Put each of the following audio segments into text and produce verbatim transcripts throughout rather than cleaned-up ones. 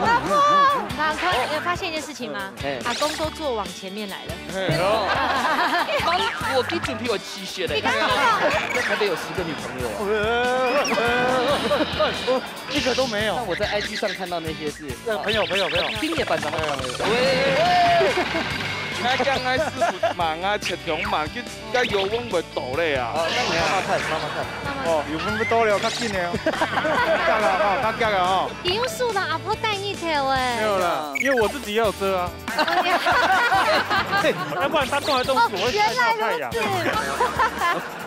阿公，你有发现一件事情吗？嘿。阿公都坐往前面来了。嘿，哦。我给准备我七血的。你看到没有？在台北有十个女朋友。一个都没有。那我在I G上看到那些是，那朋友，朋友，朋友。青年班上的朋友。喂。哎，刚才师傅忙啊，切条忙，就该油翁会倒嘞啊。哦，那你慢慢看，慢慢看。哦，油翁不倒了，较紧的哦。较急了哈，较急了哈。你用手让阿婆带一条哎。没有啦，因为我自己也有遮啊。要不然他动来动去，我会晒到太阳。哦，原来如此。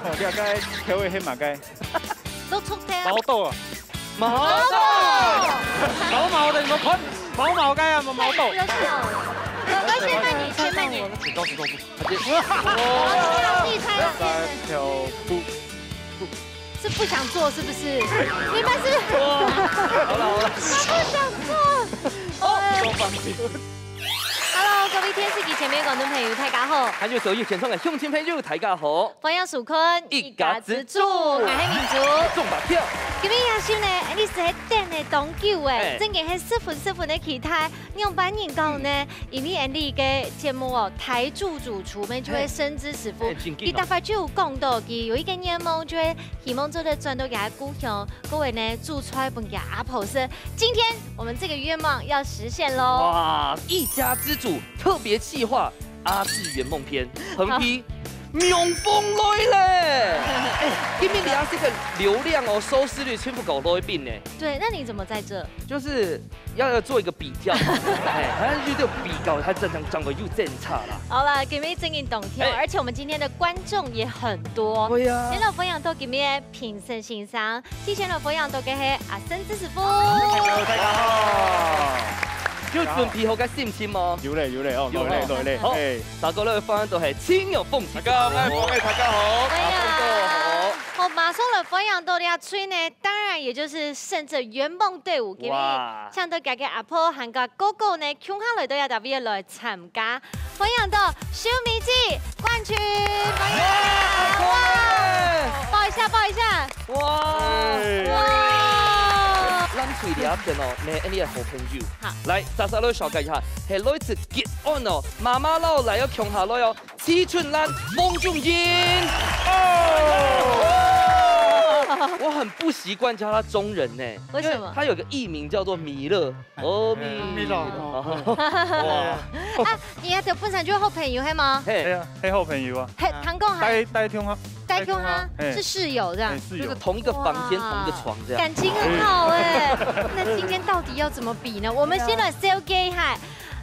哦，你看刚才调味黑马该。 都出声。毛豆啊。毛豆。毛毛的，你们看，毛毛该啊，毛毛豆。有事哦。哥哥，先卖你，先卖你。请告诉告诉。哇，厉害了。三条布。是不想做是不是？你们是，好了好了。他不想做。哦，都放弃。 Hello，各位电视机前面的观众朋友，大家好。还有所有线上的乡亲朋友，大家好。欢迎收看一家之煮，我是明珠。中马票。今日夜深呢，你是在等了当久哎，哎。真个是十分十分的期待。仰般人讲呢？因为俺这个节目哦，台柱主厨们就会深知师傅，哎，真紧哦。佢大概就有讲到，佢有一个愿望，就会希望做得转到佢个故乡，各位呢，煮菜分佢阿婆食。今天我们这个愿望要实现喽。哇，一家之煮 特别企划阿志圆梦篇，横批，好。命风来咧！哎，今日你要这个流量哦，收视率全部搞到一边呢。对，那你怎么在这？就是要，要做一个比较，哎，好像就有比较，他正常长得又正差啦。好了，今日真个当挑，哎。而且我们今天的观众也很多。对呀。先来分享到今日评审先生， 之前來分享到个係阿生之師傅。Hello，大家好。有準備好个心情無？有咧，有咧，哦，有咧，有咧，好，哎。大家來分享到係青友鳳。大家好，我係鳳，哎，大家好。哎呀，大家好。好，馬上來分享到這隊呢，當然也就是勝者圓夢隊伍，今日哇。像到家个阿婆，還有哥哥呢，共下來到這搭位來參加。 歡迎到秀美姐冠軍，歡迎！哇！抱一下，抱一下。哇！哇！咱隊裡片哦，你，你个好朋友。好。來，莎莎來紹介一下，係來自吉安哦，媽媽老來哦，共下來哦，徐春蘭、黃仲英。哦！我很不習慣叫他中人呢，為什麼？因為他有個藝名叫做米勒。 哦，米勒。米勒。哇。啊，你个本身就好朋友，係無？嘿。係啊，係好朋友啊。係，聽講還戴，戴共下。戴共下，嘿。是室友這樣。嘿，室友。就是同一個房間，哇。同一個床這樣。感情很好欸。那今天到底要怎麼比呢？我們先來紹介一下。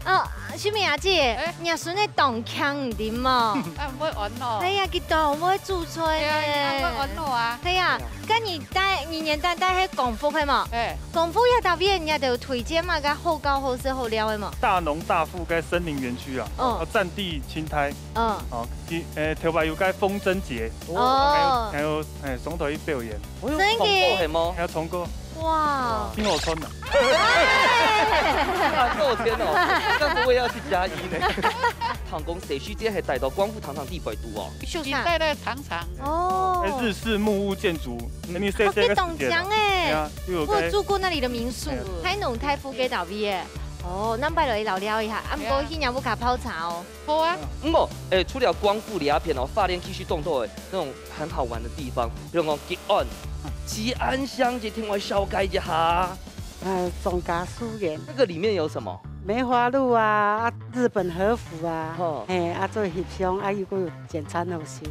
哦，秀美阿姐，哎。若孫仔當慶，你知無？啊，毋會安咯。哎呀，佢當會煮菜呢。哎呀，佢會安咯啊。哎呀，該你戴，你年代戴係光復係無？哎。 光復這搭位，你兜推薦麼个好搞、好食、好尞个無？大農大富該森林園區啊，嗯。哦，戰地青苔，嗯。哦，其，誒，頭擺有該風箏節，哦。還有，還有，誒，上頭去表演，哦，有真个？重播係無？還有重播，哇。真好穿啊。哎。啊，我天哦，這樣子我也要去嘉義呢。聽講細時節係戴到光復糖糖地背肚哦。秀才。你戴到糖糖。哦。誒，日式木屋建築， 嗯。你細細个時節啦。哦，佢當強欸。係啊，又有該，我有住過那裡的民宿，係啊。大農大富該搭位欸。哦，咱擺落去尞尞一下，啊，毋過去若屋下泡茶哦。好啊。毋過，誒，除了光復這片哦，花蓮其實當多誒那種很好玩的地方，比如講吉安，吉安鄉，就聽我紹介一下。呃，張家書院。那個裡面有什麼？梅花鹿啊，啊，日本和服啊，哦。嘿，啊，做翕相，啊，又過有 簡餐好食。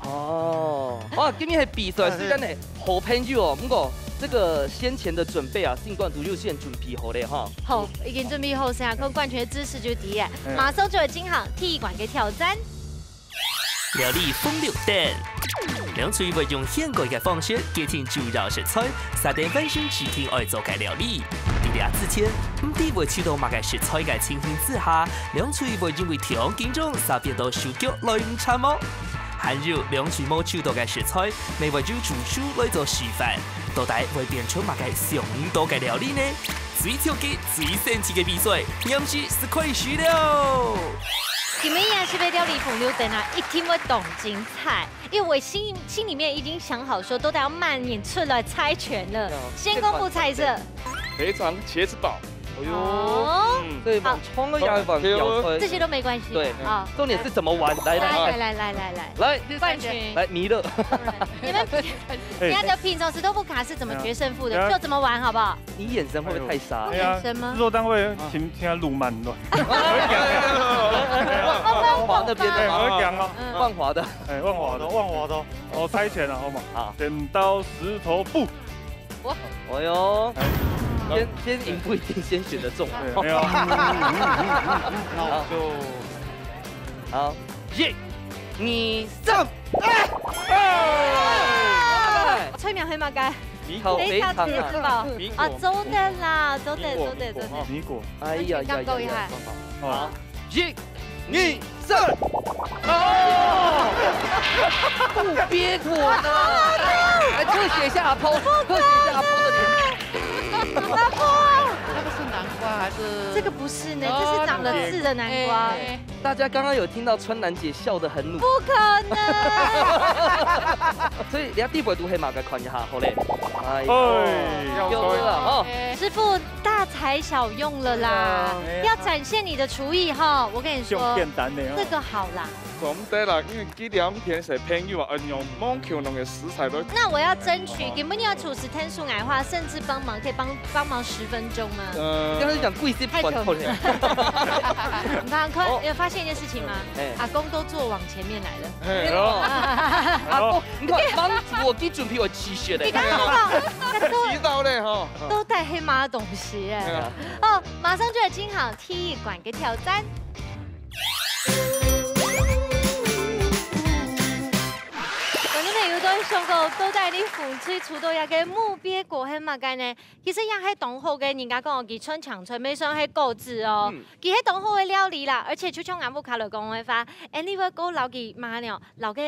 哦，哇，今日係比賽時間呢，好朋友哦。毋過這個先前的準備啊，新冠都就先準備好了哈。好，已經準備好，想看冠軍的姿勢就知了。嗯。馬上就要進行第一關的挑戰。料理風流等，兩隊會用現改的方式，決定主要食材，設定本身指定愛做个料理。在這之前，毋知會抽到麼个食材个情形之下， 兩隊會因為當緊張，煞變到手腳來毋掣無？還有兩隊無抽到个食材，乜會用助手來做示範，到底會變出麼个想毋到个料理呢？最刺激、最生趣个比賽，臨時就開始了！今日也係為料理風流等啊，一定會當精彩，因為我心，心裡面已經想好說，到底要麼人出來猜拳了。哦，先公布猜測。肥腸茄子煲，哎呦，哦，嗯，所以往冲个也往表推。这些都没关系。对，啊，重点是怎么玩。来来来来来来来，来，冠军，来米勒，你们平人家的平常时都不卡，是怎么决胜负的？哎呀，就怎么玩好不好？你眼神会不会太杀？哎呀，眼神吗？制作单位请请鲁莽了。万华那边的吗？哎，我讲哦，嗯，万华的，哎，万华的，万华的，我猜拳了，好吗？好，剪刀石头布。 哎呦，哎，先先赢不一定先选得中。对，没有。那我就好，一、二、三，哎！哎！催眠黑马该，米果，非常之宝。米果，啊，做得啦，做得，米果，做得，米果，做得。米果。哎呀呀呀呀，棒棒。好。 一、二、三。哦，不憋妥呢，还特写一下阿婆，特写一下阿婆的脸。阿婆，那个是南瓜还是？这个不是呢，哦，这是长得刺的南瓜。哎，大家刚刚有听到春兰姐笑得很努，不可能。所以你要地位都黑马，该看一下，好嘞。哎，哎，要推了哈。师傅， 大材小用了啦，对啊。要展现你的厨艺哈。我跟你说，上简单的啊。这个好啦。总得啦，因为佢两片是朋友啊，嗯，用望共樣个食材都。那我要争取，给不你要厨师添手个话，甚至帮忙，可以帮帮忙十分钟吗？呃，刚才讲贵些太久了。你看，看，有发现一件事情吗？哎。阿公都坐往前面来了。哎呦。阿公，你看，帮我给准备我鸡血的。你刚刚讲，知道嘞哈。都带黑马的东西哎。对啊。 哦，马上就来进行第一关个挑战。觀眾朋友都想過，到底你紅隊出到這个目標過係麼个呢？其實也係當好个，人家講佢穿長衫，乜算係果子哦。嗯。佢係當好个料理啦，而且就像阿木卡來講个話，anyway，過老佢媽呢，老个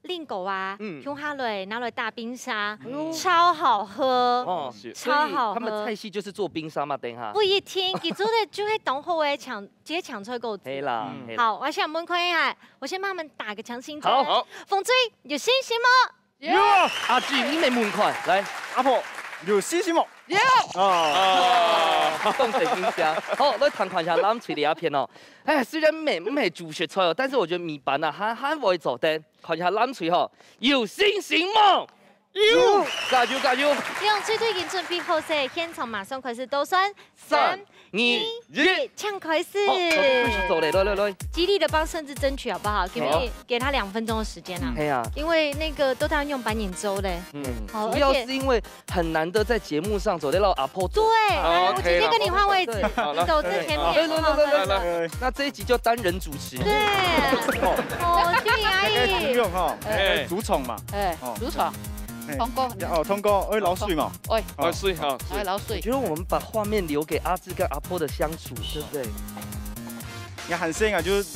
蘋果啊，嗯。共下來拿來打冰沙，哎呦。超好喝，哦，超好喝。所以他们菜系就是做冰沙嘛，等一下。不一定，佢做个就係當好个搶，直接搶出个果子。係啦，嗯。係啦。好，我想問看一下，我先幫他們打個強心針。好。好。紅隊有信心嗎？有。阿志，你乜問看，來。阿婆，有信心無？有。哦。啊。當成冰箱。好，來聽看一下藍隊這片哦。哎，雖然毋係，毋係主食菜哦，但是我覺得米飯啊，還，還會做得。 看一下藍隊吼，有信心無？有！加油，加油！兩隊都已經準備好勢，現場馬上開始倒算。三、三、二、二、一，請開始。好，開始做咧，來，來，來。極力地幫勝志爭取好不好？給你，好。給他兩分鐘的時間啊。嗯。係啊。因為那個都在用板眼周嘞。嗯。好，主要是因為很難得在節目上做得讓阿婆做。對，啊，我直接跟你換位置，對。好，來。走最前面。對，對，對，對，對。好，來，來。那這一集就單人主持。 對。哦，哦，這个阿姨。用哈，哎。主場嘛。哎，哦。主場。哎。通哥。哦，通哥，哎，老水嘛。喂。哦。啊，水哈，水。哎，老水。我覺得我們把畫面留給阿志跟阿婆的相處，對不對？你看，很像啊，就是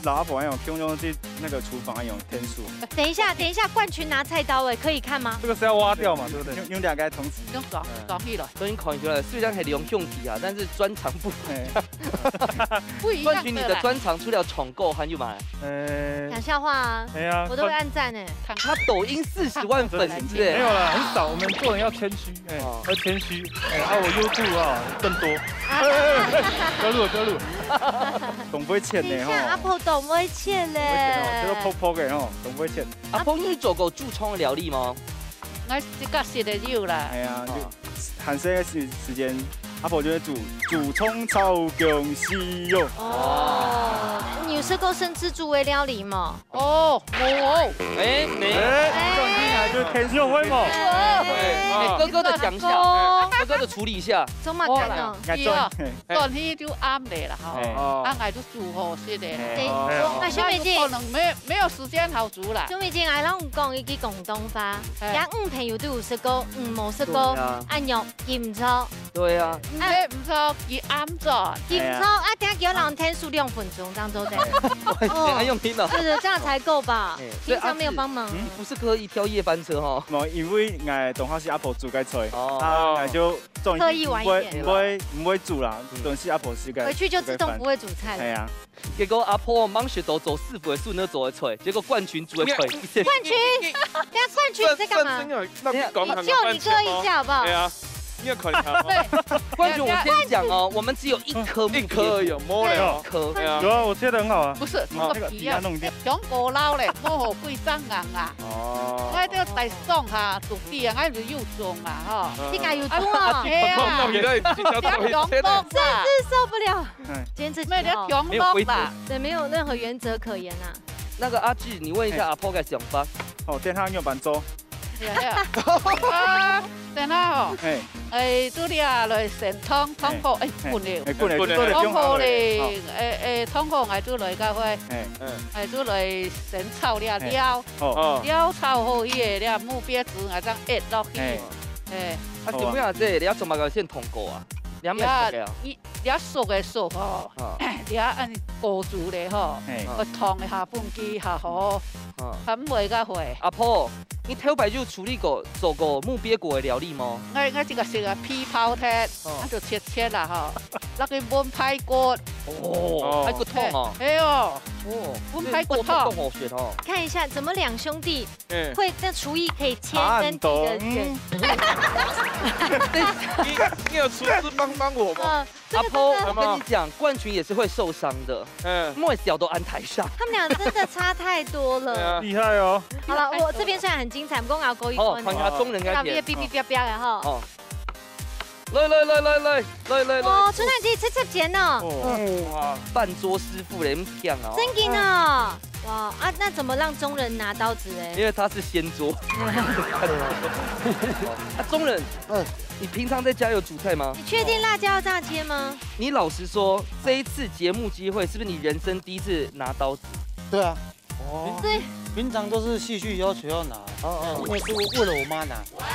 老阿婆那種，用，用去那個廚房那種天數。等一下，等一下，冠群拿菜刀，哎，可以看嗎？這個是要挖掉嘛，對不對？用，用兩个同時。用抓，嗯。抓起來。都已經看出來，雖然係兩兄弟啊，但是專長不，哎。 不一樣的啦。冠群，你的專長除了唱歌，還有麼个？呃，講笑話啊，哎呀，我都會按讚哎。他抖音四十萬粉絲哎。沒有啦，很少，我們做人要謙虛，哎，哦。要謙虛，哎，啊，我YouTube啊，更多。啊。哎，哎，哎，不要錄了，不要錄了。當會錢呢，等一下，吼。阿婆當會錢嘞。當會錢哦，這个泡泡的吼，當會錢。阿婆，你做過主創料理嗎？ 𠊎自家食个有啦。哎呀，就哦。還細个時，時間，阿婆就會煮，煮蔥炒芎絲肉。哦，你有食過勝志煮个料理嗎？哦，無哦。哎，你。哎，哎。這種聽起來就天使。有會嗎？哎，哎，哥哥的講一下，哥哥的處理一下。做麼个呢？哦，哎，做，嘿。 轉去就暗了啦，吼。嘿。哦。啊，𠊎就煮好食个啦。嘿。對，哦。哦，啊，小美姐。可能沒，沒有時間好煮啦。小美姐，𠊎摎你講一句廣東話，嘿。這女朋友都有食過，嗯，無食過，對啊。恁樣，佢毋錯。對啊。毋係毋錯，佢暗轉。佢毋錯，哎呀。啊，等下叫人添手兩分鐘，這樣做得。哦。這樣用聽的。是不是，這樣才夠吧？哎，平常沒有幫忙。所以阿志，嗯，不是刻意挑夜班車哈。無，因為𠊎當好食阿婆煮个菜，哦。啊，𠊎就 刻意晚一點。毋會，毋會，毋會煮啦，嗯。等下阿婆時間。回去就自動不會煮菜了。哎呀。結果阿婆吂食到做師傅个孫仔做个菜，結果冠群煮个菜。冠群，等下冠群你在幹嘛？算，算真的，那你講你救你哥一下好不好？對啊。你也看一下嘛。冠军，我先讲哦，我们只有一颗木鳖，一颗而已哦，没了哦。一颗。对啊。有啊，我切得很好啊。不是，嗯。那个皮啊，那个皮要弄掉。香菇老嘞，莫好贵张硬啊。哦。我这个在送哈，土地啊，我有种啊，哈。嗯。这个有种啊。啊，嘿啊。碰到你的，你就要切的。不要用动啊。真是受不了。哎。坚持没有，不要用动啦。没有规则。对，没有任何原则可言啊。那个阿志，你问一下阿婆个想法。哦，等下你有办法做。 啊，等下吼，嘿。哎，這裡啊，來先燙，燙好，哎，嘿。滾了。哎，滾了，滾了。就做得放好了。燙好咧，哦。哎，哎，燙好，𠊎就來个會，嘿。嗯。哎，就來先炒了嘿。料。哦。哦。料炒好，伊个了，木鳖子，𠊎正揤落去。嘿。哎。啊，好啊。請問啊，這你要怎麼个先燙過啊？你要買這个啊？呀，一 這熟个熟吼，啊。這恁高煮咧吼，嘿。愛燙一下分佢較好，啊。較毋會个會。阿婆，你頭擺有處理過、做過木鳖粿个料理無？𠊎，𠊎這个食个皮包忒，哦。啊就切切啦吼，落去炆排骨。哦，哦。排骨湯哦。嘿，嘿哦，哦，炆排骨湯。這个做法當好食哦。看一下，怎麼兩兄弟嗯。會，那廚藝可以切身體的，差很多，嗯。對。你，你有廚師幫幫我嗎？嗯，這個真的。阿婆，我跟你講，冠群也是會受傷的，嗯。莫小都安台上。他們倆真的差太多了。對啊。厲害哦。好了，我這邊雖然很精彩，不過我要勾一勾你。哦，看一下中人該片。這邊嗶嗶啪啪的哈。哦。 來，來，來，來，來，來，來，來。哦，春蘭姐切切剪哦。哦，哇，半桌師傅咧，恁強哦。真緊哦。哇，啊，那怎麼讓中人拿刀子欸？因為他是仙桌。啊，中人，嗯。你平常在家有煮菜嗎？你確定辣椒要這樣切嗎？你老實說，這一次節目機會，是不是你人生第一次拿刀子？對啊。 哦。對。平常都是戲劇要求要拿，哦，哦。因為是為了我媽拿。哇。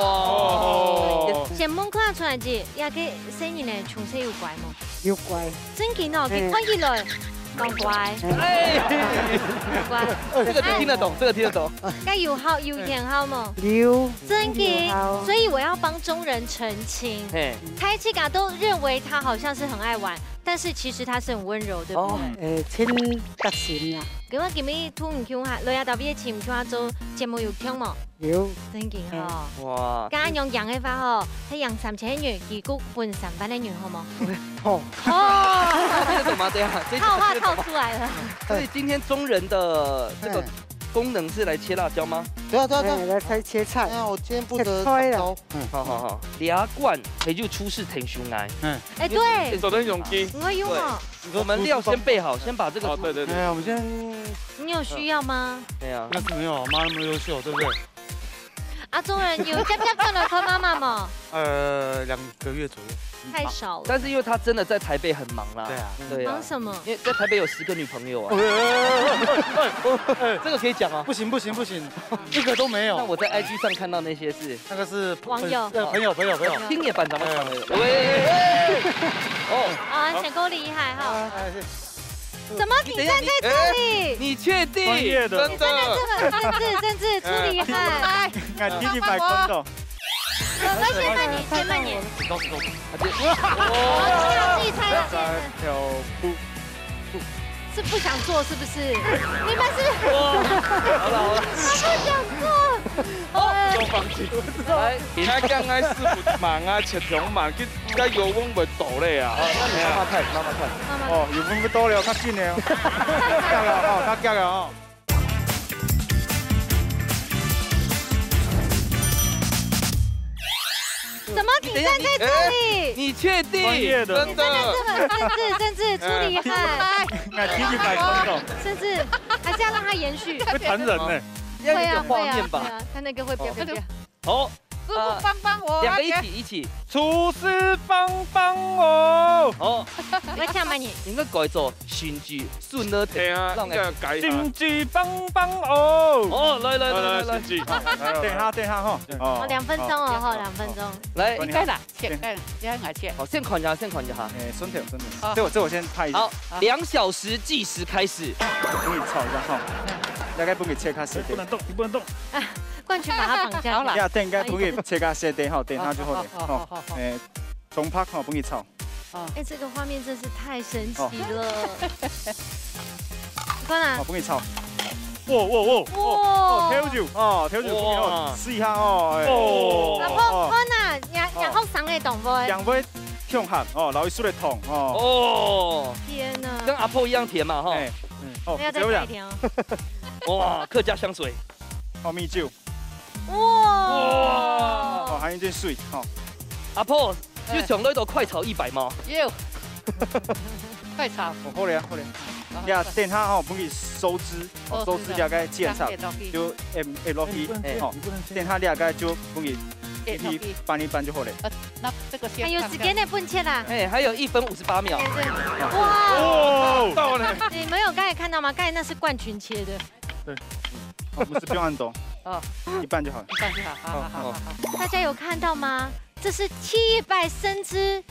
哦。先問看春蘭姐，這個細人仔從細有乖無？有乖。真緊哦，嘿。佢看起來當乖。哎。乖。這個聽得懂，這個聽得懂。該有孝，有聽孝無？有。真緊，有孝。所以我要幫中人澄清。嘿。大自家都認為他好像是很愛玩，但是其實他是很溫柔，對不對？哦。誒，親得心啦。 該𠊎今日同你共下，來啊，特別請共下做節目有共無？有。真緊吼。嗯。哇。該恁樣贏个話吼，係贏三千个銀，佢分三萬个銀，好無？好。哦。這個怎麼這樣？這個，套話套出來了。這個怎麼？所以今天中人的這個，嗯。功能是來切辣椒嗎？對啊，對啊，對啊。哎，來切，切菜。哎呀，我今天負責切菜啦。炒刀。嗯。好，好，好。這罐，佢就出示挺胸來。嗯。哎，對。做得用機。我用哦。對。 我們料先備好，先把這個哦，對，對，對。哎呀，我們先你有需要嗎？對啊。那是沒有，我媽那麼優秀，對不對？啊，中人有接接轉來看媽媽無？呃，兩個月左右。太少了。但是因為他真的在台北很忙啦。對啊。對啊。忙什麼？因為在台北有十個女朋友啊。哎，哎，哎，哎，哎，哎。這個可以講啊。不行，不行，不行，一個都沒有。那我在I G上看到那些是 那個是朋-，網友。呃，朋友，朋友，朋友。青年版咱們朋友。哎。喂，喂，喂。哦。啊，選夠厲害哈。哎，是。怎麼你站在這裡？你等一下，你，哎，你確定？專業的。你站在這個，真的。甚至，甚至出厲害。哎。哎，第一百分的。哥哥，先慢你，先慢你。你告訴我。啊，這，哦，你猜了，你猜了。三條布。 是不想做是不是？你們是，哇，好了，好了。你們不想做。哦，不用放棄。來，你看剛剛師傅忙啊，切中忙，佢，佢油溫會到咧啊。哦，那你慢慢看，慢慢看。慢慢。哦，油溫會到咧，較緊咧哦。較緊了哦，較緊了哦。 怎麼你站在這裡？你等一下，你，哎，你確定？專業的。真的。你站在這裡，甚至，甚至出厲害。哎。那第一百分哦。甚至還是要讓它延續。會彈人呢。要有點畫面吧。會啊，會啊，會啊，它那個會飄飄飄。好，師傅幫幫我，啊，兩個一起，一起。廚師幫幫我。好。我請問你。應該改做 心機，順了點，對啊，讓我應該改一下。心機幫幫哦。哦，來，來，來，來，來。來，來，心機。好，來，來，來。等一下，等一下哈。哦，哦，兩分鐘哦，好，好，兩分鐘。來，應該啦，切，等一下。哎，這樣來切。好，先看一下，先看一下哈。哎，順條，順條。好。這我，這我先拍一下。好，兩小時計時開始。幫你炒一下哈。大概幫你切開始。不能動，你不能動。啊，冠群把他綁架。好了。呀，等一下幫你切開始，等一下，等一下就好了。好，好，好，好，好。哦，哎， 中拍吼，幫你炒。哦。哎，這個畫面真是太神奇了。哦。你看啊。哦，幫你炒。哇，哇，哇，哇。哦，哦，調酒，哦，調酒幫你哦，哇。試一下哦，哎。哦。阿婆，哦。看啊，你看，哦。然後生个糖分。兩位共下，哦，老一叔的糖，哦。哦，天哪。跟阿婆一樣甜嘛，哈。哎，嗯。哦，不要再不要不要。太甜哦。哇，客家香水。哦，米酒。哇。哦，還有點水，哦。阿婆，哎。有從來到快炒一百嗎？有。快炒。哦，好了，好了。好，你啊，好。等下吼，分佢收汁，哦，收汁。收汁了，這個剪輯，這樣可以落去。就，嗯，嗯，落去，嗯，嗯，哦，嗯，嗯。等下這個就分佢一起拌一拌就好了。呃，那這個先還有時間呢，不能切啦。哎，還有一分五十八秒。對，對。哇！哦，到了。你們有剛才看到嗎？剛才那是冠群切的。對。哦，毋使，不用恁多。哦。一半就好了。一半就好，好，好，好，好，好。大家有看到嗎？這是第一擺生汁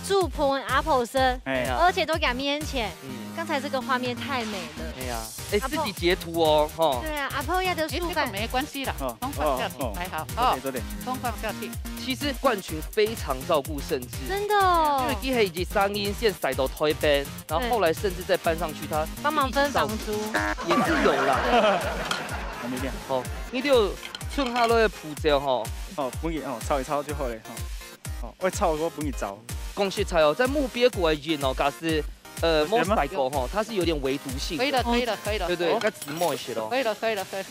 煮飯阿婆食，哎。而且都在面前。嗯。剛才這個畫面太美了。哎呀，哎，阿婆。自己截圖哦，吼。對啊，阿婆也得哎，這個手感。沒關係啦，哦，通放下去，哦，哦。還好，哦。對，對，對。通放下去。其實冠群非常照顧盛智，真的哦。因為佢係一生人先徙到臺北，然後後來甚至再搬上去，他幫忙分房租。也是有啦。對。還沒變。好，你就剩下來个步驟吼。哦，分佢，哦，炒一炒就好了，吼。哦，愛炒个分佢炒。講實在哦，在木鱉寮个人哦，假使，呃，有點嗎？無徙過吼，他是有點唯獨性的。可以了，可以了，可以了。對，對，哦。該姊妹一些咯。可以了，可以了，可以了。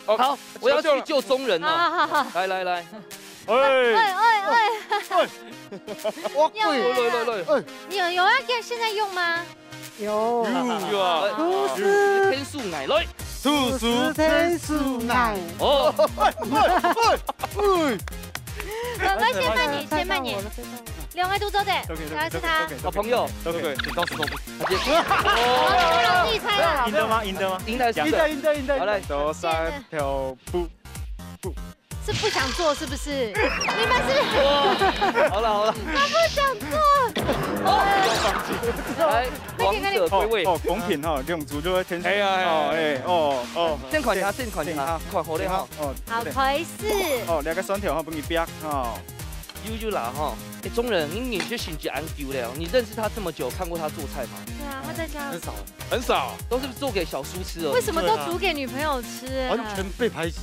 哦，好，我要去救中人了。好，好，好。來，來，來。哎。哎，哎，哎。哎。哇，有啊。來，來，來。哎。有，有要現在用嗎？有。有啊。廚師。天數來，來。廚師天數來。哦。哎，哎，哎，哎。我們先慢點，先慢點。兩個都做得，OK，OK，還是他？OK，OK，好朋友。OK，你告訴我。好，不容易猜了。贏的嗎？贏的嗎？贏的是贏的。贏的，贏的，贏的。好，來。多三條布，布。是不想做，是不是？你們是哇，好了，好了。他不想做。來，王者歸位。哦，哦，公平哈，兩組就會天生。哎呀，哎呀，哦，哎，哦，哦。先看一下，先看一下，看好了哈。哦，好，對。開始。哦，兩個蒜頭哈，分佢煏哈。有有啦哈。哎，中人，你認識盛智恁久了，你認識他這麼久，看過他做菜嗎？對啊，他在家很少。很少。都是做給小叔吃而已。為什麼都煮給女朋友吃啊？對啊。完全被排擠。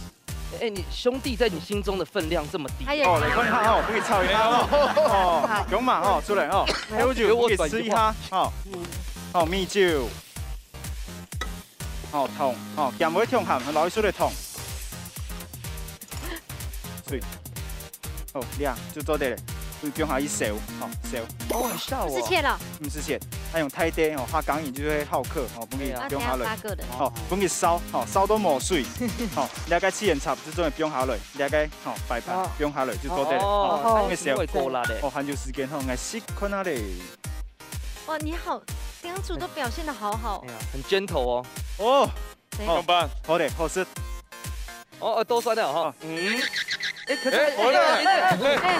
哎，你兄弟在你心中的分量這麼低。還有哦，來看一下哈，我們可以炒一下哈。哦，好。用嘛哈，出來哈。哎，我就給我吃一下哈。哦，米酒。哦，糖，哦，鹹味糖鹹，老一叔的糖。水。哦，這樣就做得了。你不用下去燒，哦，燒。哦，很燒哦。不是切了。不是切，他用大鼎，哦，下工人就會好客，哦，不用，對啊。不用下來。啊，等下發個的。哦，不用燒，哦，燒到無水，哦，這個七層塔就做得不用下來。 這個，吼，擺盤，哦。放下來就做得了。哦，哦，哦，還有時間，哦，還有時間，吼，𠊎試看下咧。哇，你好，兩組都表現得好好。哎呀，很gentle哦。哦，對。哦，好咧，好食。哦，哦，多酸了哈。哦。嗯。哎，可是，哎，哎，哎，哎，哎，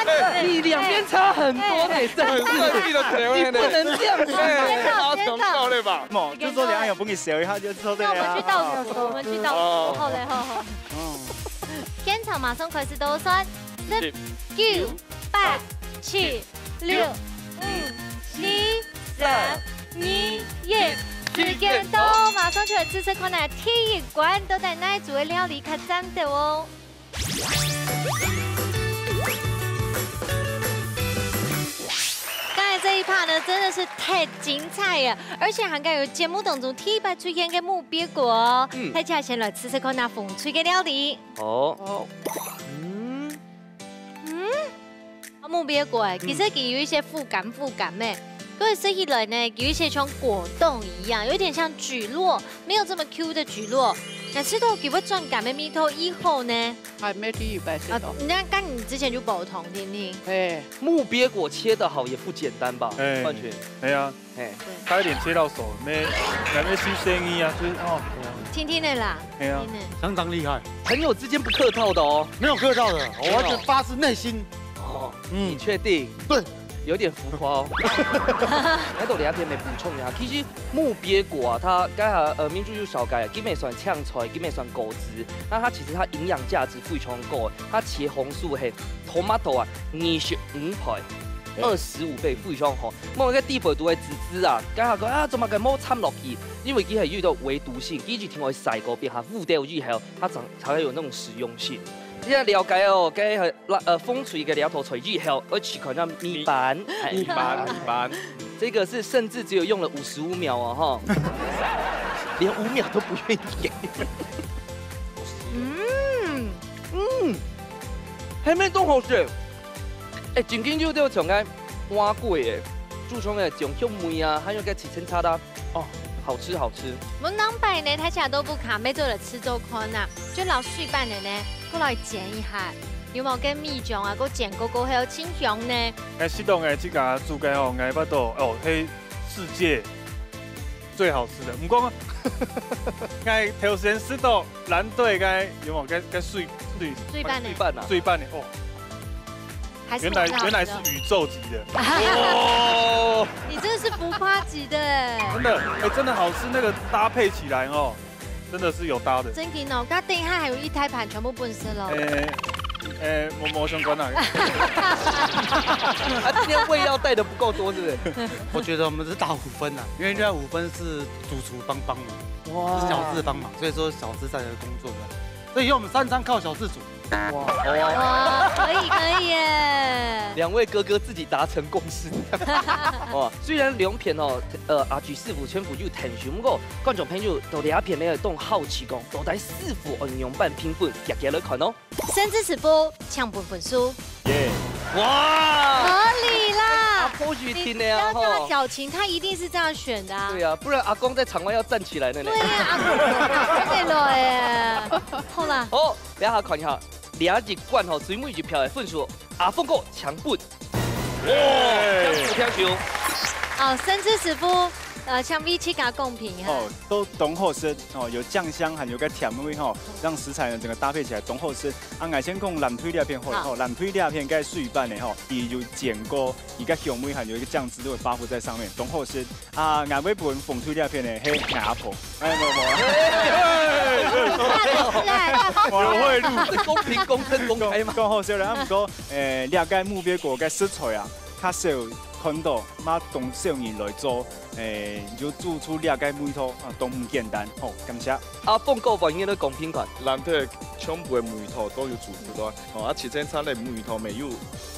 哎，哎，你兩邊差很多呢，哎，哎，你不能這樣子，哎，哎，哎，哎，哎，無，就做兩樣，分佢笑一下，就做得了。那我們去倒數，我們去倒數，哦。好嘞，好，好。 現場馬上開始倒算，十、九、八、七、六、五、四、三、二、一，時間到，馬上就來試試看啊，第一關到底哪一組个料理較讚斗哦。剛才這一趴呢，真的是太精彩了，而且還有節目當中第一擺出現个木鱉寮哦。嗯。大家先來試試看那紅隊个料理。 好。好。嗯。嗯？啊，木鱉寮欸，嗯。其實佢有一些覆感覆感咩，所以食起來呢，有一些像果凍一樣，有點像蒟蒻，沒有這麼Q的蒟蒻。但係到佢會轉感个味道以後呢？還沒第一擺食到。啊，那，那你之前就無糖定定。哎。木鱉寮切得好也不簡單吧？哎，冠群。哎呀。 嘿。對。差一點切到手，沒，還沒出生意啊，就是，哦，對啊。聽聽的啦，嘿啊。聽聽的。相當厲害。朋友之間不客套的哦。沒有客套的，我完全發自內心。哦，嗯。你確定？對。有點浮誇哦。該到這片來補充一下，其實木鱉寮啊，佢該下，呃，民主有紹介，佢乜算青菜，佢乜算果子，那它其實它營養價值非常高，它茄紅素係tomato啊，二十五倍。 二十五倍，非常好。莫个底背肚个籽籽啊，該下講啊，做麼个無摻落去？因為佢係有一個維毒性，佢一定愛曬過，變下烏掉以後，它才，才會有那種實用性。現在了解哦，該，呃，風吹个兩道菜以後，愛去看那米飯。哎，米飯，米飯。這個是甚至只有用了五十五秒哦，哈。連五秒都不願意給。嗯，嗯，還沒動好吃。哎，緊緊就就像該碗粿哎，注重个醬香味啊，還有該七層塔啦，哦，好吃好吃。門當擺呢，大家都不卡，沒做了吃做看啊，就老水粄个呢，過來煎一下，有無？跟蜜醬啊，過煎過過後清香呢？哎，適當个自家煮个吼，𠊎捌到哦，嘿，世界最好吃的。毋過，𠊎頭先食到藍隊个有無？該該水水水粄呢？水粄啊，水粄的哦。還是原來原來是宇宙級的。哦，你真的是浮誇級的哎。真的，哎，真的好吃，那個搭配起來哦，真的是有搭的。真的哦，那等一下還有一大盤全部不能吃了。哎哎，無無相關啊。啊，今天胃藥帶的不夠多，是不是？我覺得我們是打五分啊，因為現在五分是主廚幫幫忙，哇，是小智幫忙，所以說小智在這個工作的，所以以後我們三餐靠小智煮。哇，可以可以耶。兩位哥哥自己達成共識。哇，雖然兩片哦，呃，阿菊師傅全部有聽熟，不過觀眾朋友到這片呢，都好奇講，到底師傅愛仰般評分，遽遽來看哦。甚至師傅，請分分數。耶，哇，合理啦。阿婆一定的啊，你不要叫他表情，他一定是這樣選的啊。對啊，不然阿公在場外要站起來的呢。對啊，阿公，阿公的了耶。好啦。好，等一下看一下。 這一關吼，最尾一票个分數，阿峰哥搶分。哇，搶手搶手。哦，甚至師傅，呃，請為自家公平哈。哦，都當好食哦，有醬香，還有個甜味吼，讓食材呢整個搭配起來當好食。啊，𠊎先講藍隊這片好了吼，藍隊這片个水粄呢吼，佢有煎過，佢个香味還有一個醬汁都會發揮在上面，當好食。 啊，𠊎會分紅隊這片呢，係𠊎阿婆。哎，無無。我會錄。公平、公正、公開嘛。講好笑啦，啊，毋過，誒，這個目標國个食材啊，較少看到，嘛當少人來做，誒，就煮出這個味道啊，都毋簡單。好，感謝。啊，報告還有个公平感。難得全部个味道都有煮出來，哦，啊，七層塔个味道乜有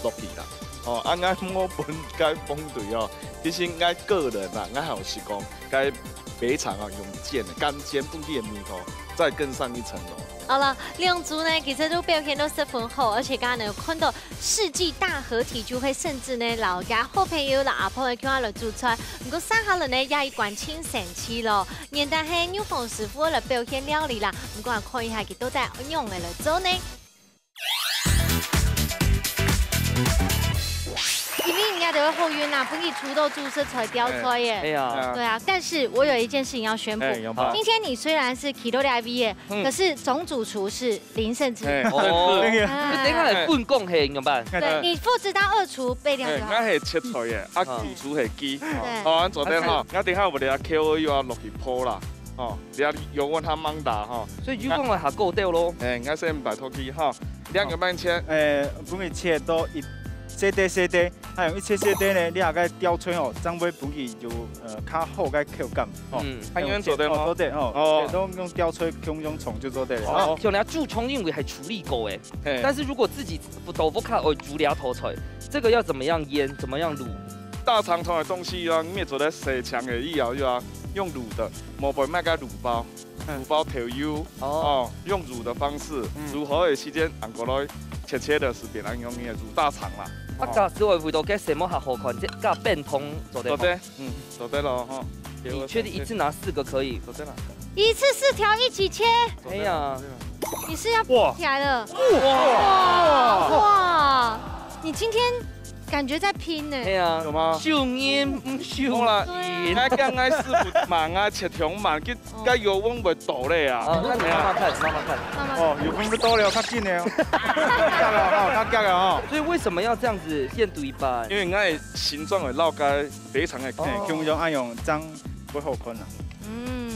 落去啦。哦，啊，𠊎無分該紅隊哦，其實𠊎個人啊，𠊎還係講， 該肥腸啊，用煎个，乾煎本地个味道，再更上一層樓。好了，兩組呢，其實都表現到十分好，而且剛剛呢有看到世紀大合體，就會甚至呢，摎家好朋友摎阿婆个共下來煮菜。毋過接下來呢，也一關盡神奇咯，原來係玉紅師傅來表現料理啦。毋過看一下佢到底仰般來做呢？ 因為人家都會好運啊，分佢抽到主食材吊菜耶。哎呀，對啊，但是我有一件事情要宣布。哎，有吧？今天你雖然是企到這位耶，嗯。可是總主廚是林盛之。哎，哦，對。啊。等一下來分工嘿，怎麼辦？對，你負責當二廚備料就好。哎，𠊎係切菜耶，啊，嗯。主廚係佢。對。好，恁做得哈，𠊎等下有這K O又愛落去鋪啦。 哦，你愛用我他忙打哈。所以就講來下高調咯。哎，𠊎先拜託佢哈，兩個半切。哎，分佢切到一細塊細塊，還有一切細塊呢，你下个吊菜哦，正會分佢有，呃，較好个口感哦。嗯，還有人做得嗎？哦，做得哦，哦。對，都用吊菜共樣創就做得了。哦，像人家豬腸因為還處理過哎，嘿。但是如果自己不豆腐卡而煮兩道菜，這個要怎麼樣醃，怎麼樣滷？大腸頭个東西啊，你也做得洗淨个以後，又要用滷的，莫買麼个滷包。 嗯。滷包調油，哦。哦，用滷的方式，嗯。滷好个時間，拿過來切切的，係變成用个滷大腸啦。啊，哦。假使我為到該什麼較好看，這加冰糖做得嗎？做得，嗯，做得咯，吼。你確定一次拿四個可以？做得啦。一次四條一起切？哎呀。做得啦。你是要哇。起來了？哇。哇，你今天感覺在拼呢。哎呀。有嗎？秀英，嗯，秀英。好啦，對啊。該剛開始不慢啊，切條慢，去 該油溫會到咧啊。哦，那你慢慢看，慢慢看。慢慢。哦，油溫會到了，較緊了哦。較緊了哦，較緊了哦。所以為什麼要這樣子現煮一半？因為𠊎个形狀會落該非常的哦。嘿，共樣愛用，這樣會好看啊。嗯。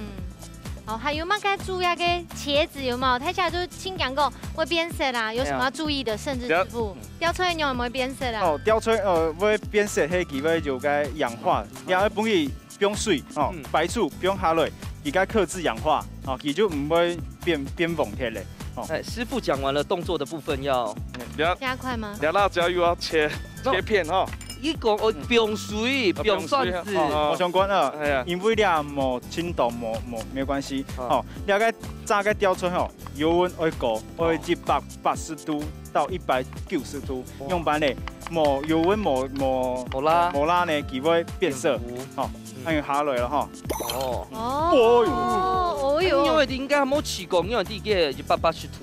好，還有麼个注意啊？該茄子有沒有？大家就聽講過會變色啦，有什麼要注意的？甚至師傅，吊菜有沒有變色啦？哦，吊菜，呃，會變色，係因為有該氧化，你愛分佢 放水，哦，嗯。擺出放下來，佢个克制氧化，哦，佢就毋會變，變黃忒咧。好。哎，師傅講完了動作的部分要，這，加快嗎？這辣椒又要切，切片哈。一共，哦，嗯。放水，哦，放水，放蒜子。哦，哦。無相關啊，哎呀。因為這無清淡，無，無，沒關係。哦。哦，這个炸个吊菜吼，油溫愛高，愛一百八十度到一百九十度。哦。樣般呢，無油溫，無，無，無辣。無辣呢，佢會變色。變糊。哦。 嗯。恁樣下落了吼。哦。哦，哦喲。哦喲。因為你應該無試過，因為你个一百八十度。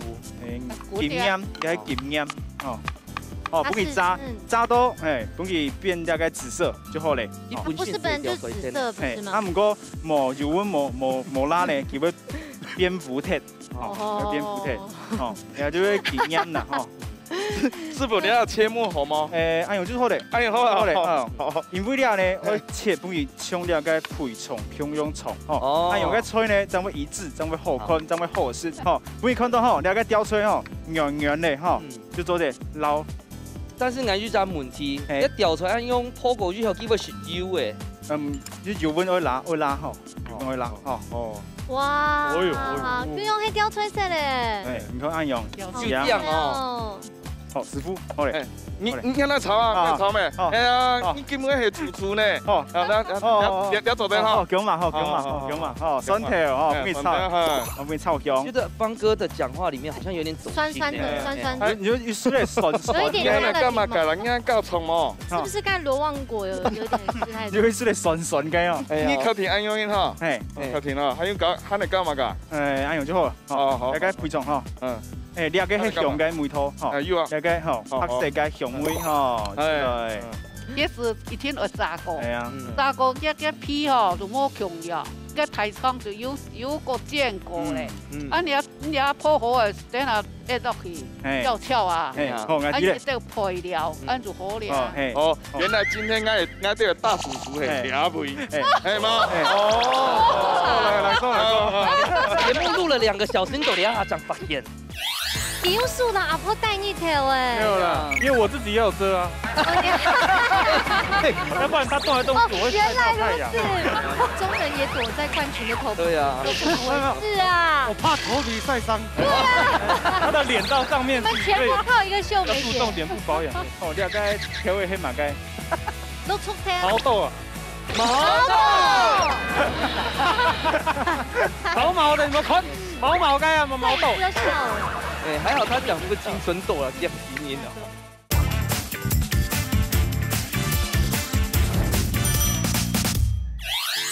哎，經驗，也係經驗，哦。哦，它是，分佢炸，嗯。炸到，哎，分佢變大概紫色就好了。哦。它不是本來就紫色，不是嗎？哎，啊，毋過無油溫，無，無，無辣呢，佢會變烏忒。 哦，哦。會變烏忒。哦，哎呀，就係經驗啦，吼。師傅，你愛切末好無？哎，恁樣就好了。哎呀，好啊，好了，好，哦。好。因為這呢，嘿。愛切分佢像這个肥腸共樣長，吼。哦。恁樣个菜呢，正會一致，正會好看，好。正會好食，吼。分你看到吼，這个吊菜吼，軟軟个，吼，嗯。就做得撈。但是𠊎有一隻問題，嘿。這吊菜恁樣烰過以後，佢會食油个。嗯，就油溫愛辣，愛辣吼。 哦。用个啦，吼。哦。哇，哎喲，哎喲。就用該吊菜色咧。哎，你看恁樣，吊菜。就這樣哦。哦。好，師傅，好嘞。哎，你，好嘞。你看那炒啊，啊，看炒沒？哦。哎呀，哦。你根本係主廚呢。哦。啊，那，那，哦，哦，哦。你，你，你做得哈。哦，哦，薑嘛，好，薑嘛，哦，哦，哦，薑嘛，哦，蒜頭，哦，哎，分你炒。蒜頭，哈。哦，分你炒香。覺得方哥的講話裡面好像有點走心欸。酸酸的，哎，酸酸的。哎，你就，你就有點酸酸。有一點辣的檸檬。你看那幹嘛改了？你看搞錯嗎？是不是跟羅望果有，有點不太，你會吃得酸酸个哦。哎呀。你確定恁樣哈？嘿。哦，確定啊，還有搞，還得幹嘛搞？哎，恁樣就好了，吼。哦，好，大概配種吼。嗯。哎，這个係香个味道，吼。哎，有啊。這个吼，好，好。白色个香味，吼，哎，對。嗯。其實一定愛炸過。哎呀。嗯。炸過，這个皮吼，就無共樣，該大腸就有，有過煎過咧。嗯。嗯。啊，你要，你要烰好个，等下 下落去，嘿。吊炒啊。嘿，好，𠊎知咧。啊，你就配料，嗯。恁就好了。哦，嘿。哦，原來今天𠊎，𠊎這个大主廚係，嘿。這位，嘿。係嗎？嘿。哦，來，來，坐，來，坐。節目錄了兩個小時，你到底還正發現？你用手拿阿婆帶你跳欸。沒有啦，因為我自己也有遮啊。哦，你要不然他動來動去，哦，我會曬到太陽。原來如此。中人也躲在冠群的頭部。對啊。這怎麼回事啊？我怕頭皮曬傷。 他的臉到上面去，你們全部靠一個秀梅姐。所以要注重臉部保養。哦，你該挑个係麼个？都出挑。毛豆啊。毛豆。毛毛的，你們看，毛毛个啊，毛豆。到底是要笑？哎，還好他講這個青春痘啊，這樣基因啊。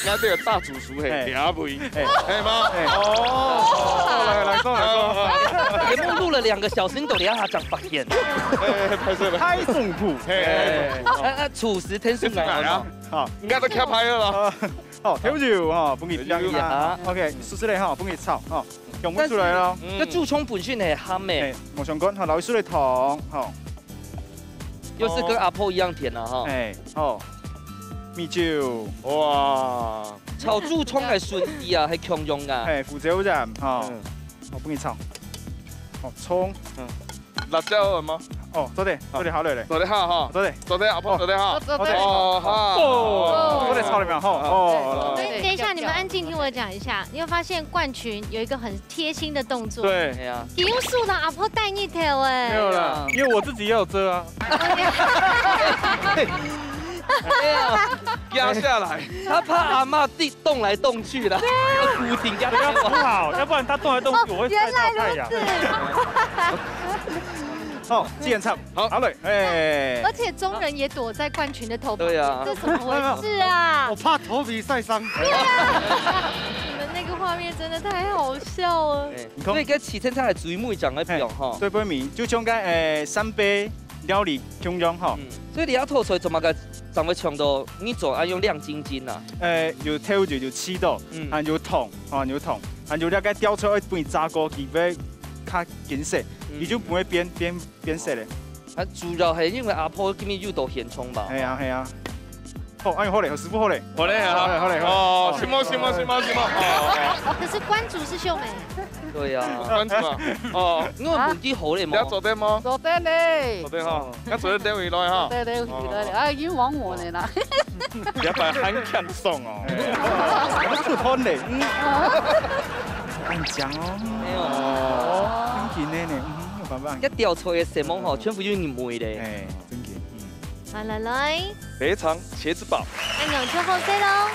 那這个大主廚係，嘿。兩位，嘿。係嗎？嘿。哦，來，來，坐，來，坐。節目錄了兩個小時，你到底還正發現？哎，哎，拍攝，拍攝。太痛苦。嘿，哎，哎，哎，廚師天生來啊。好。應該都徛牌了啦。啊，好，調酒哈，分佢調一下。調酒。OK，試試咧哈，分佢炒哈，用不出來了。嗯。這豬腸本身係鹹个。嘿，無相干，好，老師的糖，好。 又是跟阿婆一樣甜啊，哈。哎，好。米酒。哇。炒豬腸个順序啊，係共樣个。哎，胡椒鹽，哈。嗯。我分你炒。好，蔥。嗯。辣椒有嗎？哦，做得，好。做得好了嘞。做得好哈。做得。做得，阿婆做得哈。做得。哦，好。哦，做得炒了沒有？哈。哦，來。等，等一下，你們安靜聽我講一下，你會發現冠群有一個很貼心的動作。對。哎呀。你用手拿阿婆帶你跳欸。沒有啦，因為我自己也有遮啊。哎呀，壓下來。他怕阿嬷地動來動去啦，對啊。要固定壓。要扶好，要不然他動來動去，我會曬到太陽。哦，原來如此。哦，既然唱，好，好嘞，哎。而且中人也躲在冠群的頭旁邊，對啊。這怎麼回事啊？我怕頭皮曬傷。對啊，你們那個畫面真的太好笑了。哎。 你看。所以該七千菜个水母講个不用吼。哎，對，不明，就像該，誒，三杯料理共樣吼。嗯，所以你愛討出來做麼个，正會像到你做愛用亮晶晶啊？誒，有豆油，有七度，嗯。還有糖，哦，有糖，還有那個吊菜愛分佢炸過，佢會較金色，嗯。佢就不會變，變，變色了。啊，主要係因為阿婆今日又到現場吧？係啊，係啊。 好，哎喲，好嘞，師傅好嘞。好嘞，好嘞，好嘞，好嘞。哦，承蒙，承蒙，承蒙，承蒙。哦，哦。可是關主是秀美。對呀。關主啊，哦。因為問題好嘞嘛。你做得嗎？做得嘞。做得哈，那做得等一下來哈。做得等一下來，哦。哎，已經忘我了啦。你要把它很看重哦。哎，我出汗嘞，嗯。很香哦。沒有。哦。緊个呢，嗯，有辦法。這吊菜个細妹吼，嗯。全部有人買咧。哎，真緊，嗯。來來來，肥腸茄子堡。恁樣就好勢咯。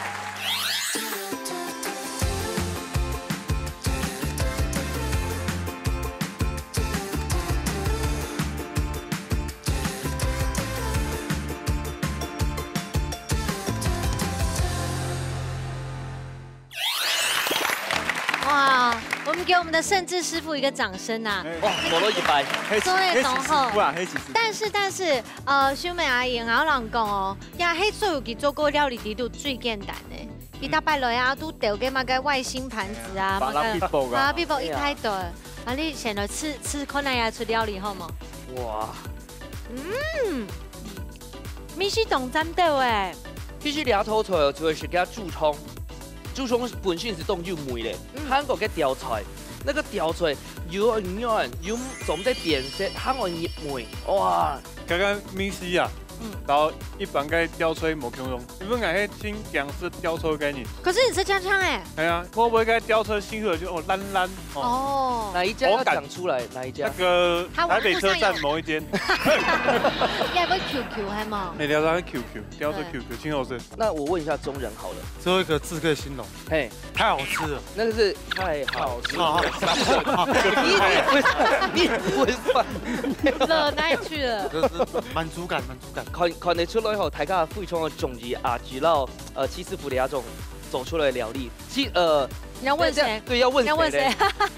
哇，我們給我們的盛智師傅一個掌聲啊！哎。哇，做了一擺。黑起，做得當好。黑起師傅啊，黑起師傅。但是，但是，呃，秀美阿姨，𠊎摎你講哦，這係所有佢做過料理裡肚最簡單个。佢逐擺來啊，都丟个麼个外星盤子啊，哎呀，麼个巴拉比布啊。巴拉比布一大堆。哎呀。啊，你先來試，試看哪樣出料理好無？哇。嗯。 味緒當讚到欸。其實這道菜哦，就係食个豬腸，豬腸本身係當有味咧，嗯。還過个吊菜，那個吊菜又軟又做得變色，還過入味，哇！剛剛味緒啊，嗯。然後一般个吊菜無共樣，因為𠊎係真驚食吊菜个人。可是你食香香欸。哎呀，會不會該吊菜幸好就哦爛爛哦。哦。哪一家要講出來？哪一家？那個台北車站某一間。應該會Q Q係無？哎，吊菜Q Q。 吊菜Q Q，真好食。那我問一下中仁好了。最後一個字可以形容，嘿。太好吃了。那個是太好吃了。好，好，好。你，你不是，你不是。惹哪裡去了？就是滿足感，滿足感。看，看得出來吼，大家非常的中意阿吉摎，呃，戚師傅這種做出來的料理。其，呃，你要問誰？對，要問誰嘞？你要問誰？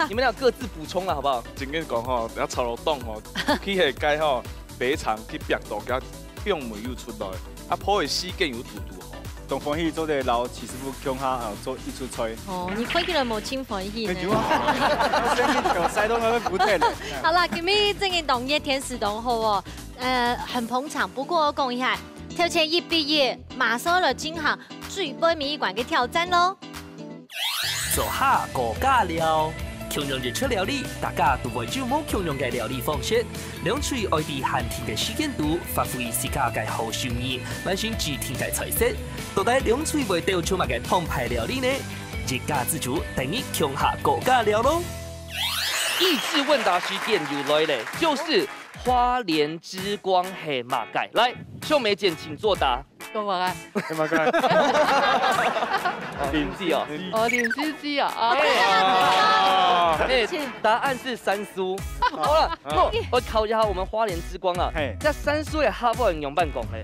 你們倆各自補充了，好不好？正經講吼，你炒肉凍吼，去下街吼，肥腸去壁到，給它放梅又出來。 啊，破个時間有堵堵好。當歡喜做得摎戚師傅共下，啊，做一出菜。哦，你看起來無盡歡喜呢。哎，有啊，生意頭塞到那邊不對了。好啦，今日正經當熱，天時當好哦，呃，很捧場。不過我講一下，頭前一比一，馬上來進行最尾一關个挑戰咯。 做下高價料。共樣一出料理，大家都會有無共樣个料理方式。兩隊愛在限定个時間肚，發揮自家个好手藝，完成指定个菜色。到底兩隊會鬥出麼个澎湃料理呢？一家之煮，等你共下高價料咯！益智問答時間又來咧，就是花蓮之光係麼个。來，秀美姐，請作答。 講話啊。哎，麼个？臨時哦。哦，臨時機哦，哦。哎，哎，答案是山蘇。好了，啊。我，我考一下我們花蓮之光啊。嘿。這山蘇个客話仰般講咧？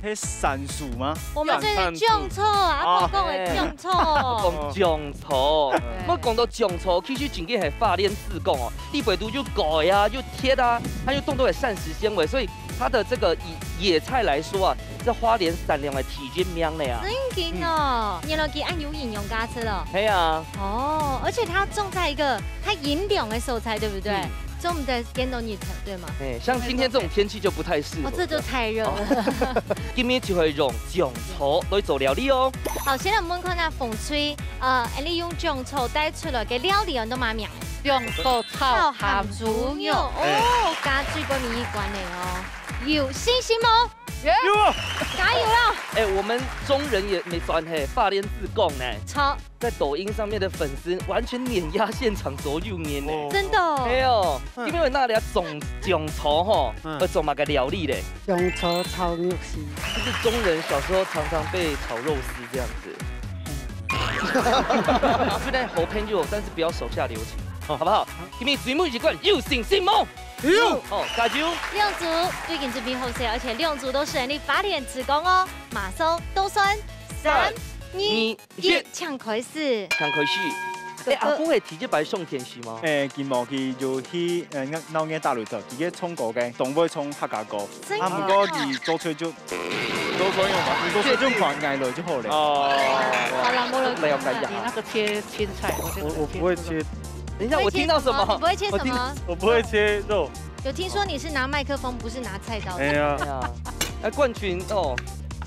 哎，係山蘇嗎？我們這是種草啊，哦。阿公講的種草。講種草。對。我講到種草，其實真个係花蓮之光哦，裡背肚有鈣啊，有鐵啊，還有當多个膳食纖維，所以 它的這個以野菜來說啊，這花蓮產量个第一名了啊。真緊哦，嗯。原來佢恁有營養價值哦。係啊。哦，而且它種在一個它陰涼个所在，對不對？嗯。種毋得見到日頭，對嗎？哎，像今天這種天氣就不太適合。哦，這就太熱了。哦。今日就會用種草來做料理哦。好，先來問看下紅隊，呃，你用種草帶出來个料理安到麼个名？ 紅豆炒鹹豬肉。哦，加最尾一關了哦。有信心無？有啊。加油了！哎，我們中仁也算係花蓮之光呢。著。在抖音上面的粉絲完全碾壓現場所有人呢。哦。真的哦。哎喲，嗯。因為𠊎這種種草吼，嗯。愛做麼个料理咧？種草炒肉絲。就是中仁小時候常常被炒肉絲這樣子。 雖然好朋友，但是不要手下留情，好不好？今日最尾一關有信心無？有。哦，加油！兩組都已經準備好勢，而且兩組都係你花蓮之光哦。馬上倒算，三、三、二、二、一，一。請開始。請開始。哎，阿公係第一擺上電視嗎？哎，佢無，佢就去，呃，鬧熱打擂台，佢个唱歌个，當會唱客家歌。 真个啊？啊，毋過你做出就，做出用嘛，你做出就款，𠊎來就好了。哦。好了，無了，了解呀。你那個切青菜，我這個我，我不會切。切。等一下，我聽到什麼？你不會切什麼？我聽，我不會切肉。有聽說你是拿麥克風，不是拿菜刀的。哎呀。哎呀，哎，冠群哦，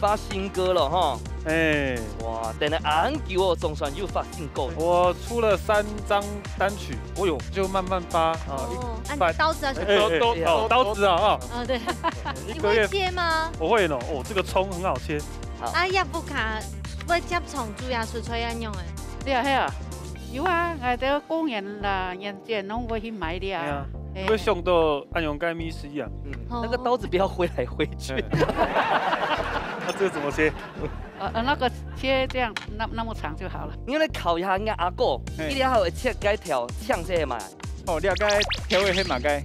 發新歌了哈。哎。哇，等了恁久哦，總算又發新歌了。我出了三張單曲，哦喲。就慢慢發啊，一哦，啊，你發刀子要先哎，哎，刀，刀，哎呀。刀，刀子啊，啊。哦，對。一個月。你會切嗎？我會呢，哦，這個蔥很好切。好。啊，也不卡，會夾蔥煮也出菜一樣欸。對啊，係啊。有啊，𠊎兜過年啦、年節攏會去買了。哎呀，哎。會想到恁樣个味緒啊。嗯，哦。那個刀子不要揮來揮去。哎。那這個怎麼切？呃，呃，那個切這樣，那，那麼長就好了。你來考一下人家阿哥，嘿。一定要有切該條青色的嘛。哦，了解，條的黑馬該。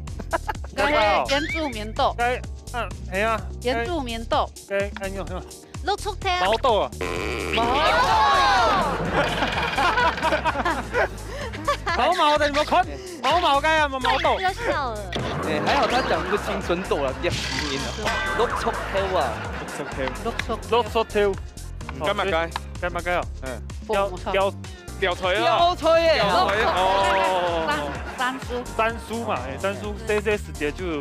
該哦。該原住民豆。該，嗯，哎呀，原住民豆。該，哎呦，哎呦。 綠竹條。毛豆啊。毛豆。毛毛的，你們看，毛毛該啊，毛毛豆。比較少了。哎，還好他講不是青春痘啦，比較低音啊。綠竹條啊。綠竹條。綠竹。綠竹條。嗯。幹嘛該？幹嘛該啊？嗯。紅菜。吊，吊，吊菜啊。吊菜耶。吊菜啊，哦。山，山蘇。山蘇嘛，哎，山蘇，這些時節就有，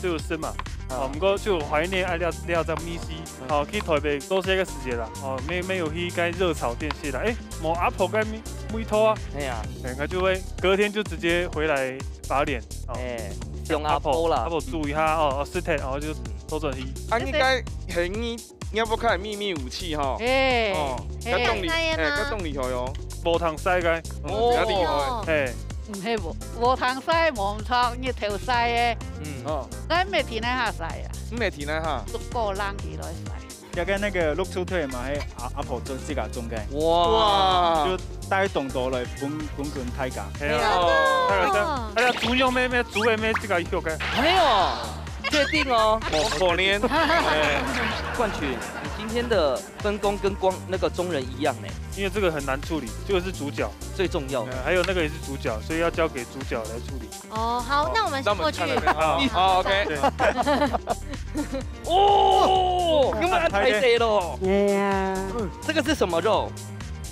就有生嘛。啊。哦，毋過就懷念啊，這，這隻味緒。 哦，去台北做事个時節啦，哦，乜，乜有去該熱炒店食啦。誒，無阿婆个味，味道啊。係啊。誒，𠊎就會隔天就直接回來打臉，哦。誒，用阿婆啦。阿婆煮一下，哦，哦，食忒，然後就倒轉去。啊，你該係你，你阿婆个秘密武器吼。誒，哦，誒，該當厲，該，該當厲害哦。無通曬个。哦，該厲害。誒，毋係無，無通曬，無毋著，日頭曬个。嗯。哦。該毋係天下曬啊。毋係天下。都過冷起來曬。 這個那個綠竹腿嘛，係阿，阿婆種，自家種个。哇。就帶動到來分，分分大家。係啊，哦。係啊，係啊，豬肉咩咩，豬肉咩，自家畜个。哎喲，確定哦。可，可憐。哎。冠群，你今天的分工跟光，那個中人一樣呢。因為這個很難處理，這個是主角。最重要的。呃，還有那個也是主角，所以要交給主角來處理。 哦，好，哦，那我們先過去。那我們看那邊。好，好，OK。對。哦，你們安排誰咯？哎呀。這個是什麼肉？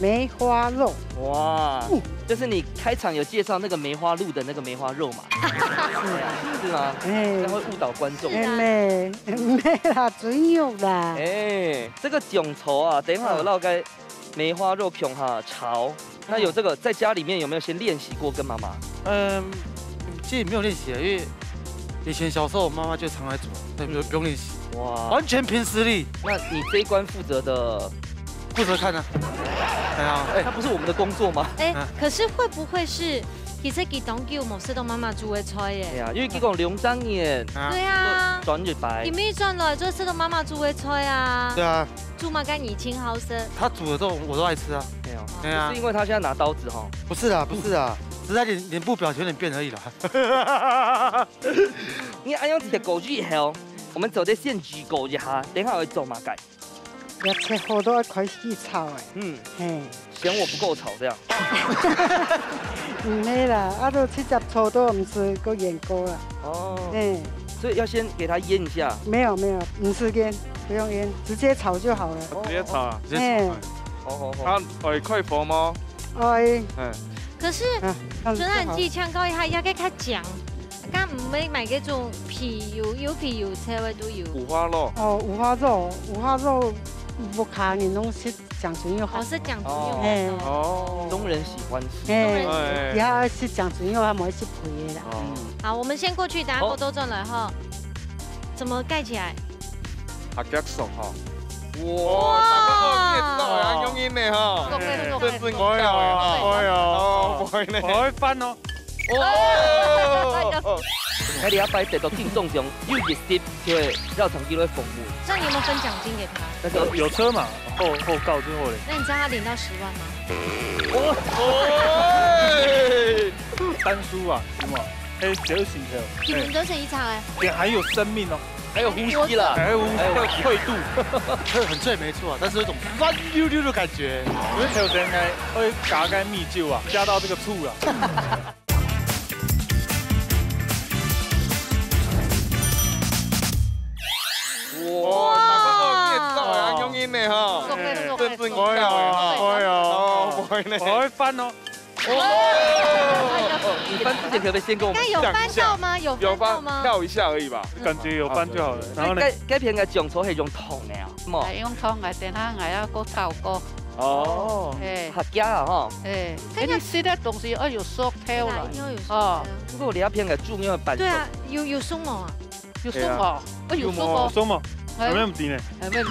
梅花肉。哇，嗯。就是你開場有介紹那個梅花鹿的那個梅花肉嘛？是啊。是嗎？哎。這樣會誤導觀眾。哎，沒，沒啦，豬肉啦。哎，這個薑蔥啊，等一下有落該梅花肉薑哈炒。 那有這個，在家裡面有沒有先練習過跟媽媽？嗯，其實沒有練習啊，因為以前小時候我媽媽就常來煮，所以不用，不用練習。哇。完全憑實力。那你這一關負責的？負責看啊。哎呀，哎。那不是我們的工作嗎？哎，啊。可是會不會是，其實佢當久無食到媽媽煮个菜耶？哎呀，因為佢講兩三年，啊。對啊。轉一擺。佢每轉來就食到媽媽煮个菜啊。對啊。 煮麼个你盡好食？他煮的都，我都愛吃啊。沒有，對啊。不是因為他現在拿刀子吼。不是啊，不是啊，只是他臉，臉部表情有點變而已啦。你恁樣子食過以後，我們做得先預告一下，等下會做麼个？要切好都要開始炒誒。嗯。嘿。 嫌我不夠吵這樣。毋係啦，啊，都直接炒都毋使過醃過啦。哦。嘿。所以要先給它醃一下。沒有，沒有，毋使醃，不用醃，直接炒就好了。哦，直接炒啊。直接炒。嘿。好，好，好。啊，愛開火嗎？愛。嗯。可是，啊，準恁樣就好。請教一下，愛个較強， 敢毋會買該種皮油，有皮油切个都有。五花肉。哦，五花肉，五花肉，屋下人攏食醬油肉。哦，食醬油肉。哦。嘿。哦。中人喜歡吃。嘿，哎。佢愛食醬油肉，佢毋愛食皮个啦。哦。嗯。好，我們先過去，等下好。過倒轉來吼。怎麼蓋起來？ 合腳熟吼。哇，哇！大哥，你也知道啊，用音的吼。熟了，熟了，真是我呀，熟了。哎呀，哦，不會呢。我會翻哦。哦。該你要擺得到聽眾中，有一集就會繞場機會訪問。那你有沒有分獎金給他？那個有，有車嘛，後，後告之後嘞。那你知道他領到十萬嗎？哦，哦。 丹書啊，有無？還有覺醒的，你們都是一場哎。也還有生命哦，還有呼吸啦，還有呼吸，還有氣度，這很醉沒錯啊，但是有種酸溜溜的感覺。我們頭先呢，會加該米酒啊，加到這個醋啊。哇，大哥，你也知道啊，用音的哈，真是我呀，哎呀，哦，不會呢，我會翻哦。 哦，你翻之前可不可以先跟我們講一下？該有翻到嗎？有翻到嗎？有翻，跳一下而已吧。感覺有翻就好了。然後呢？該，該片个醬醋係用燙个啊，係無？哎，用燙个，等下𠊎愛過炒過。哦，哎。客家啊，吼。哎，哎，你食个東西愛有熟透啦。對啦，一定要有熟透。哦。不過你那片个豬肉板對啊，有，有熟無啊？有熟無？哎，有熟無？有熟無？哎。還沒有呢。還沒有呢。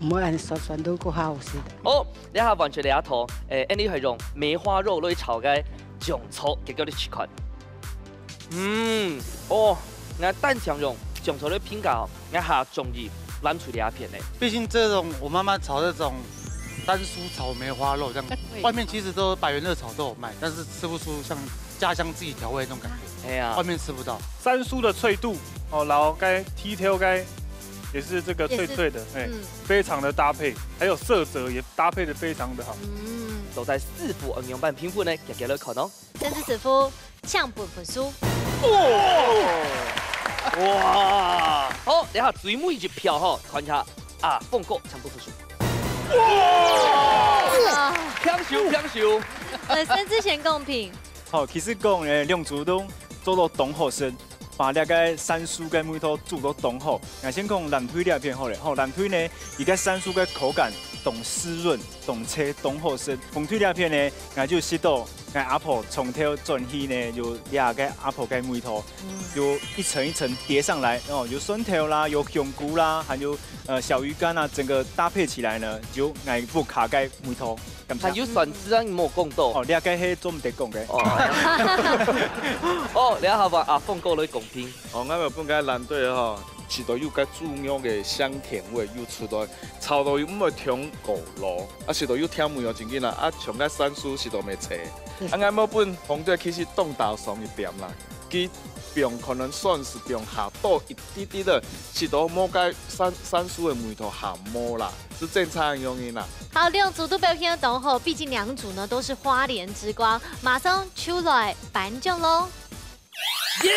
毋會恁酸酸，都較好食。哦，這下完全這下頭，誒，恁樣係用梅花肉來炒个醬醋，結果你試看。嗯，哦，𠊎單淨用醬醋來評價哦，𠊎還中意藍隊這片呢。畢竟這種我媽媽炒這種三蔬炒梅花肉這樣，外面其實都百元熱炒都有賣，但是吃不出像家鄉自己調味那種感覺，哎呀，外面吃不到。三蔬的脆度哦，然後該踢挑該也是這個脆脆的，哎，嗯，非常的搭配，還有色澤也搭配的非常的好。嗯，到底師傅仰般評分呢？遽遽來看哦。甚至師傅搶分分數。哇！好，這下最尾一票吼，看一下阿峰哥搶分分數。啊，平手，平手。來，甚至先公平。吼，其實講，誒，兩組都做到當好食，把這个三蔬个味道做到當好。𠊎先講藍隊這片好了，吼，藍隊呢，佢个三蔬个口感當濕潤，當脆，當好食。紅隊這片呢，𠊎就食到，𠊎阿婆從頭轉去呢，有這个阿婆个味道，有一層一層疊上來，哦，有蒜頭啦，有香菇啦，還有呃小魚乾啊，整個搭配起來呢，有𠊎屋下个味道。 感謝。還有蒜子啊，你無講到。哦，這个係做毋得講个。哦，哦，這下換阿峰哥來公平。哦，𠊎个本該藍隊吼，食到有个豬肉个香甜味，又出來，炒到又毋會忒過老，啊，食到有甜味哦，真緊啦，啊，像个三蔬食到乜脆。啊，𠊎無分紅隊其實當打爽一點啦，佢放可能算是放下多一滴滴的，食到無該三三蔬个味道下無啦。 是正常个原因啦。好，兩組都表現得當好，畢竟兩組呢都是花蓮之光，馬上就來頒獎咯。耶！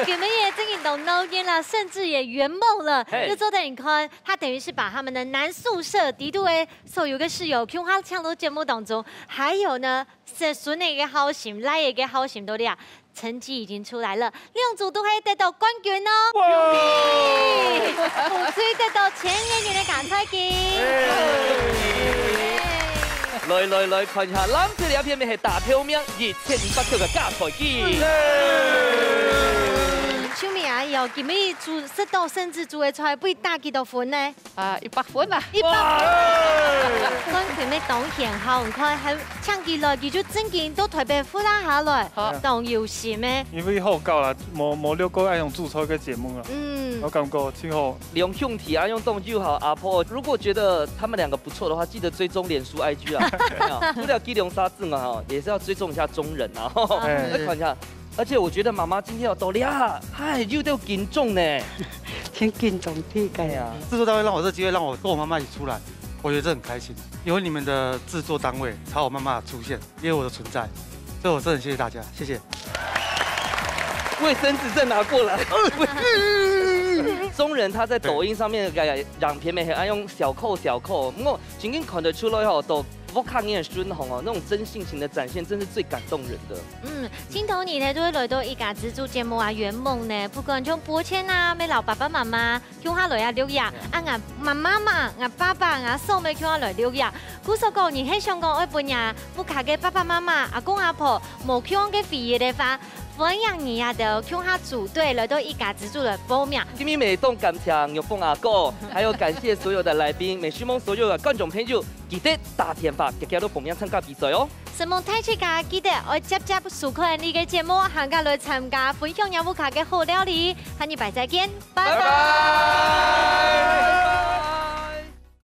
今日也真正當鬧熱啦，甚至也圓夢了。嘿就坐在你看，他等於是把他們的男宿舍底肚个所有个室友，共下請到節目當中，還有呢，是孫仔个好心、倈仔个好心都這樣。 成績已經出來了，兩組都可以得到冠軍哦！恭喜！紅隊得到千元个加菜金。來來來，看一下藍隊這片乜係打頭名，一千二百塊个加菜金。秋明阿姨哦，今日煮食到甚至煮个菜，會打幾多分呢？啊，一百分啊！一百分。冠軍乜當顯好，你看，還請佢來，佢就正經到台北赴下來，當有心个。因為好搞啦，無無了過愛用煮菜个節目啊，嗯我，感覺真好。兩兄弟啊，用當友好，阿婆，如果覺得他們兩個不錯的話，記得追蹤臉書、I G啊。有沒有？除了基隆沙子啊，哈，也是要追蹤一下中人啊。哎來看一下，而且我覺得媽媽今天有到這，哎，有點緊張呢。挺緊張，挺緊張。製作单位让我这个机会，让我跟我妈妈一起出来，我觉得这很开心，因为你们的制作单位才有妈妈的出现，也有我的存在，所以我真的谢谢大家，谢谢。衛生紙再拿過來。中人他在抖音上面个影片乜係愛用小扣小扣，毋過真經看得出來吼，到屋下人个孫吼，那種真性情的展現，真是最感動人的。嗯，今晡日呢，都會來到一家之煮節目啊，圓夢呢，不管從播前啊，乜摎爸爸媽媽共下來啊錄影，啊，𠊎媽媽嘛，𠊎爸爸，𠊎嫂妹共下來錄影。故所講，你係想講愛分若屋下个爸爸媽媽、阿公阿婆無共樣个回憶个話，歡迎你啊，都共下組隊來到一家之煮來報名。今日乜當感謝玉鳳阿哥，還有感謝所有的來賓，乜希望所有的觀眾朋友記得打電話，遽遽來報名參加比賽哦。 承蒙大自家記得愛輒輒收看你个節目，還過來參加分享若屋下个好料理。下禮拜再見，拜拜拜拜。